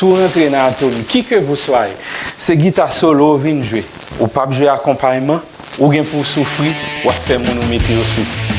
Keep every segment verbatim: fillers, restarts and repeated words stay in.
Tou rantre nan Atomi, qui que vous soyez, se gita solo w vin jwe, ou p ap jwe akonpayman, ou gen pou w soufri, w ap fè moun ou mete yo soufri.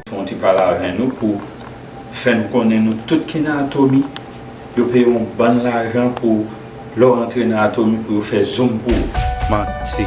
Fè yon ti pale avè nou pou fè n konnen nou tout ki nan Atomi. Yo peye yon bann lajan pou lè w antre nan Atomi pou yo fè zoom pou ou. Manti.